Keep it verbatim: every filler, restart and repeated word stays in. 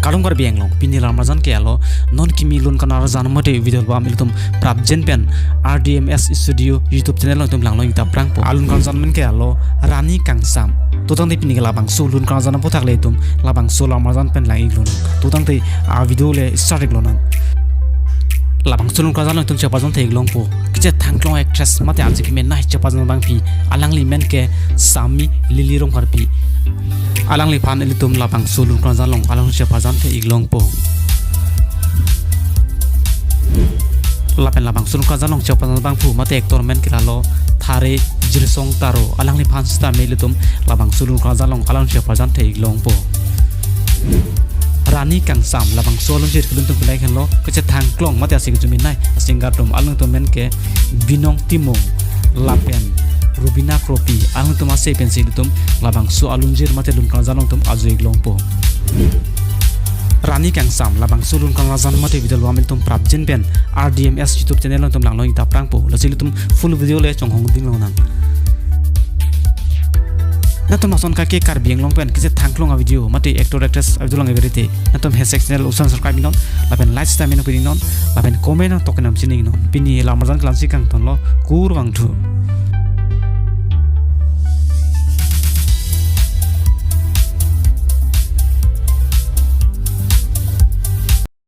Kardom Karbi Anglong, pini alam arjan ke alo, non kimi lun karjan mate video album ilitum prapjin pen R D M S Studio YouTube channel along itum langlong-ik ta prangpo. Alun karjan men ke alo Rani Kangsam. To tangte pini ke labangso lun karjan aphuthak le itum labangso alam arjan pen lang-ik lonang. To tangte a video le start-ik lonang. Labangso lun karjan along itum chepajan the-ik longpo. Kechethang klong actress mate arje kemenei chepajan abangpi, alangli men ke Sami Lily Rongpharpi. Alangliphan ilitum labangso lun karjan along alang chepajan the-ik longpo. Lapen labangso lun karjan along chepajan abangphu mate actor men ke lalo Thare Jirsong Taro, alangliphan sitame ilitum labangso lun karjan along alang chepajan the-ik longpo. Rani Kangsam labangso alunjir kelun atum pulai henlo, kechethang klong mate asing juminai, a-singer atum, alangtum men ke Binong Timung lapen Rubina Kropi, alangtum ase pensi ilitum labangso alunjir mate lun karjan along itum ajo-ik longpo. Rani Kangsam labangso lun karjan mate video album ilitum prapjin pen R D M S YouTube channel along itum langlong-ik ta prangpo. Lasi ilitum full video le chonghong ding lonang. Nangtum lason kake Karbi Anglong pen kechethang klong a video mate actor actress a video lang-ik ave te, nangtum hashtag channel osan subscribe-ik non, lapen like sita menu pining non, lapen comment nangtok kenam chining non. Pini alam arjan ke la-ansi kangtonlo, kurvangthu.